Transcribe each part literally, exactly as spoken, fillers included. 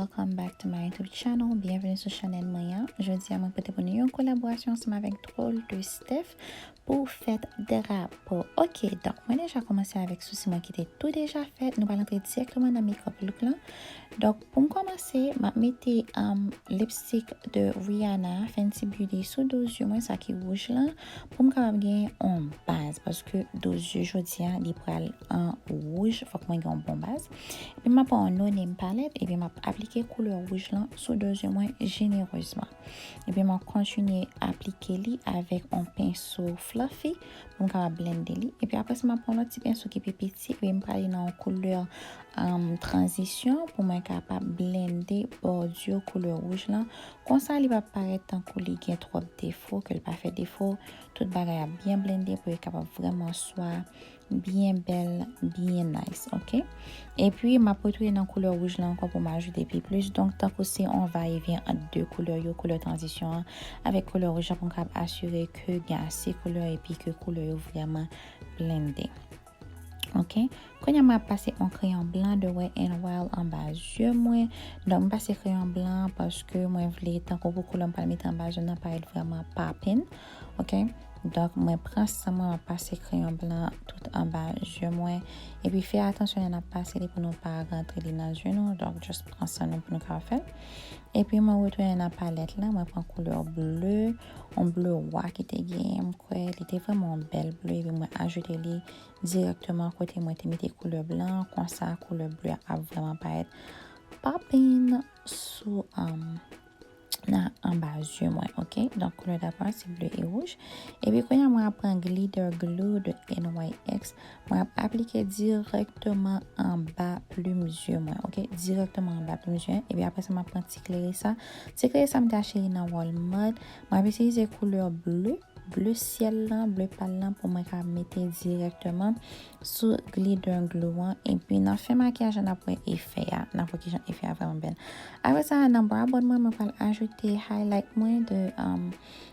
Welcome back to my YouTube channel. Byenveni sou chanèl mwen an. Jodi a mwen pote pou nou yon kolaborasyon ansanm avèk Drôle de Steph pou fèt drapo. Ok, donk mwen deja kòmanse avèk sousi mwen ki te tou deja fèt. Nou pral antre dirèkteman nan makeup look lan. Donk pou m kòmanse, m ap mete um, lipstick de Rihanna, Fenty Beauty sou do zye mwen, sa ki wouj lan, pou m kapab gen yon baz, paske do zye jodi a li pral an wouj, fòk mwen gen yon bon baz. Epi m ap pran yon no name palette, epi m ap aplike koulè wouj lan sou do zye mwen jenerezman. Epi m ap kontinye aplike li avèk yon penso fluffy pou m kapab blende li. Epi apre sa, m ap pran lòt ti penso ki pi piti, epi m prale nan yon koulè um, tranzisyon pou mwen kapab blende bòdi koulè wouj lan. Konsa, li pa parèt tankou li gen twòp defo, ke li pa fè defo. Tout bagay ap byen blende pou li kapab vrèman swa byen bèl, byen nice, ok? Epi, m ap retounen nan koulè wouj lan ankò pou m ajoute pi plis. Donk, tankou se yon va e vyen ant de koulè yo, koulè tranzisyon an avèk koulè wouj lan, pou m kapab asire ke gen ase koulè epi ke koulè yo vrèman blende. Ok? Kounye a, mwen ap pase yon kreyon blan de Wet n Wild anba zye mwen. Donk, mwen pase kreyon blan paske mwen vle, tankou pou koulè mwen pral mete anba zye m nan parèt vrèman popping. Ok? Donk, mwen pran san mwen, mwen pase kreyon blan tout anba zye mwen. Epi, fè atansyon lè n ap pase li pou nou pa rantre li nan zye nou. Donk, just pran san nou pou nou ka fè l. Epi, mwen retounen nan palèt la, mwen pran koulè ble, yon ble wa ki te genyen, m kwè, li te vrèman yon bèl ble, epi mwen ajoute li dirèkteman kote mwen te mete koulè blan, konsa koulè ble a ap vrèman parèt popping sou um, nan anba zye mwen, ok? Donk, koulè drapo a se ble e wouj. Epi, kounye a, mwen ap pran glitter glue de N Y X. Mwen ap aplike dirèkteman anba plim zye mwen, ok? Dirèkteman anba plim zye. Epi, apre sa, mwen ap pran ti klerisa. Ti klerisa, mwen te achte li nan Walmart. Mwen ap itilize koulè ble, ble syèl lan, ble pal lan pou mwen ka mete dirèkteman sou glitter glue an. Epi nan fen makiyaj la, n ap wè efè a. N ap wè kijan efè a vrèman bèl. Apre sa, nan brow bone mwen, mwen pral ajoute highlight mwen de um,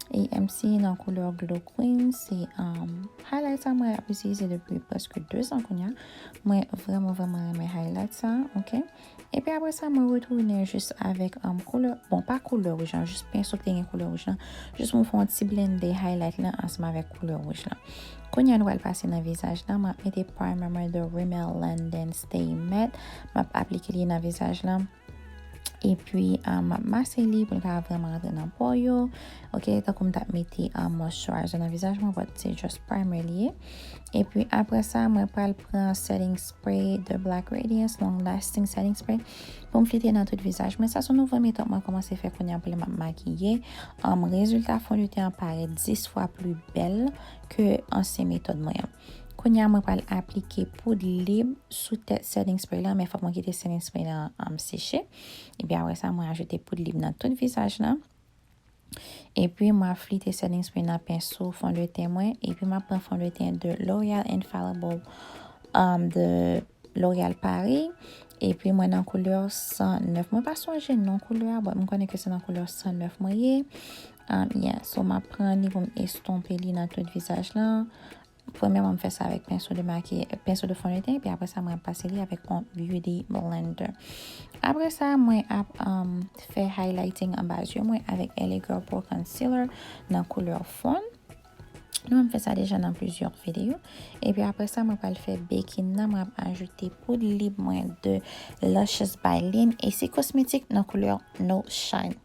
A M C nan koulè Glow Queen. Se um, highlight sa mwen ap itilize depi prèske de zan kounye a. Mwen vrèman, vrèman renmen highlight sa, ok? Epi apre sa, mwen retounen jis avèk um, koulè, bon, pa koulè wouj lan, jis penso ki te gen koulè wouj lan, jis pou m fè yon ti blende highlight lan ansanm avèk koulè wouj lan. Kounye a, nou pral pase nan vizaj lan, m ap mete primer mwen de Rimmel London Stay Matte, m ap aplike li nan vizaj lan. Epi, um, m ap mase li pou l ka vrèman rantre nan po yo. Ok, tankou m t ap mete um, moisturizer nan vizaj mwen, but se just primer li ye. Epi apre sa, mwen pral pran setting spray de Black Radiance, long lasting setting spray, pou m flite nan tout vizaj mwen. Sa se yon nouvo metòd mwen kòmanse fè kounye a pou lè m ap makiye. Um, rezilta fondeten an parèt dis fwa pli bèl ke ansyen metòd mwen an. Kounye a, mwen pral aplike poud lib sou tèt setting spray lan, men fòk mwen kite setting spray lan um, seche. Epi apre sa, mwen ajoute poud lib nan tout vizaj lan. Epi mwen ap flite setting spray nan penso fondeten mwen. Epi m ap pran fondeten de L'Oréal Infallible um, de L'Oréal Paris. Epi mwen nan koulè san nèf. Mwen pa sonje non koulè a, but m konnen ke se nan koulè san nèf mwen ye. Um, yeah. So, m ap pran li pou m estonpe li nan tout vizaj lan. Premyèman, m fè sa avèk penso de makiy-, penso de fondeten, epi apre sa, mwen ap pase li avèk yon beauty blender. Apre sa, mwen ap um, fè highlighting anba zye mwen avèk L A Girl Pro Concealer nan koulè fawn. Nou menm fè sa deja nan plizyè videyo. Epi apre sa, mwen pral fè baking nan, mwen ap ajoute poud lib mwen de Luscious by Lynn. E se kosmetik nan koulè No Shine.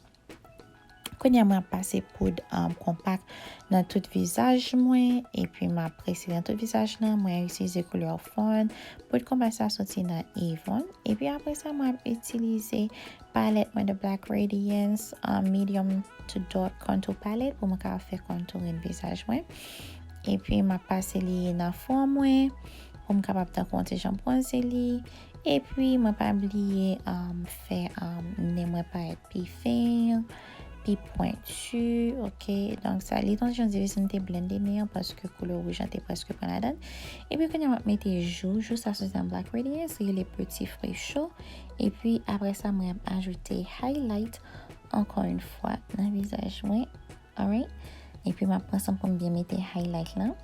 Kounye a, mwen ap pase poud um, konpak nan tout vizaj mwen, epi m ap prese nan tout vizaj lan. Mwen itilize koulè fawn. Poud konpak sa soti nan Avon. Epi apre sa, mwen ap itilize palèt mwen de Black Radiance, um, medium to dark contour palette pou mwen kapab fè contouring vizaj mwen. Epi m ap pase li nan fwon mwen pou m kapab tankou yon ti jan bwonze li. Epi mwen pa bliye um, fè um, nen mwen parèt pi fen, pi pwenti, ok? Donk sa, li t yon ti jan difisil, m te blende nen an paske koulè wouj lan te prèske pran ladan. Epi kounye a m ap mete jou, jou sa soti nan Black Radiance, rele Petit Frais Chaud. Epi apre sa, mwen ap ajoute highlight ankò yon fwa nan vizaj mwen. Alright? Epi m ap pran san pou m byen mete highlight lan.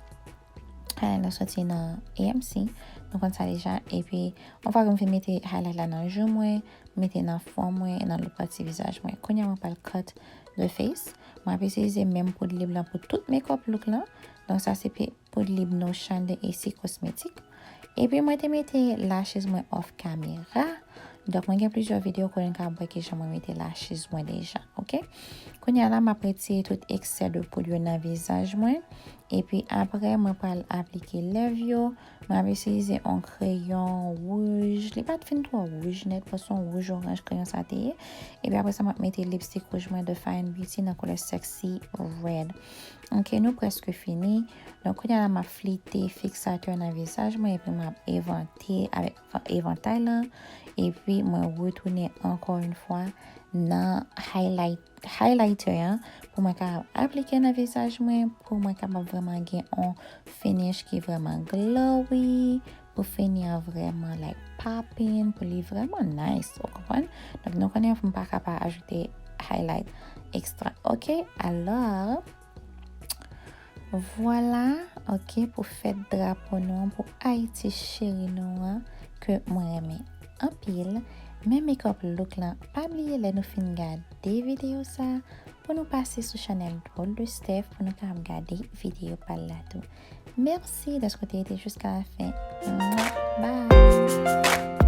Highlight la soti nan A M C. Nou konn sa deja. Epi, yon fwa ke m fin mete highlight la nan jou mwen, mete nan fwon mwen, e nan lòt pati vizaj mwen. Kounye a mwen pral cut the face. Mwen ap itilize menm poud lib lan pou tout makeup look lan. Donk sa se poud lib Notion de A C Cosmetics. Epi mwen te mete lashes mwen off camera. Donk mwen gen plizyè videyo kote n ka wè kijan mwen mete lashes mwen deja, oke? Kounye a la, m ap retire tout eksè de poud yo nan vizaj mwen. Epi apre, mwen pral aplike lèv yo. Mwen ap itilize yon kreyon wouj. Li pa t fin twò wouj nèt, paske yon wouj oranj kreyon sa te ye. Epi apre sa, mwen ap mete lipstick wouj mwen de Fine Beauty nan koulè Sexy Red. Oke, nou prèske fini. Donk, kounye a la, mwen ap flite fiksatè nan vizaj mwen, epi mwen ap evante avèk evantay lan. Epi mwen retounen ankò yon fwa nan highlight highlighter an pou mwen ka aplike nan vizaj mwen, pou mwen kapab vrèman gen yon finish ki vrèman glowy, pou fini an vrèman like popping, pou li vrèman nice, ou konprann? Donk nou konnen m pa ka pa ajoute highlight ekstra. Oke, alò, vwala, oke, pou fèt drapo nou an, pou Ayiti cheri nou an, ke mwen renmen anpil. Men makeup look lan, pa bliye lè nou fin gade videyo sa, pou nou pase sou chanèl Drôle de Steph pou nou ka ap gade videyo pa l la tou. Mèsi dèske w te rete jiska la fen. Bye!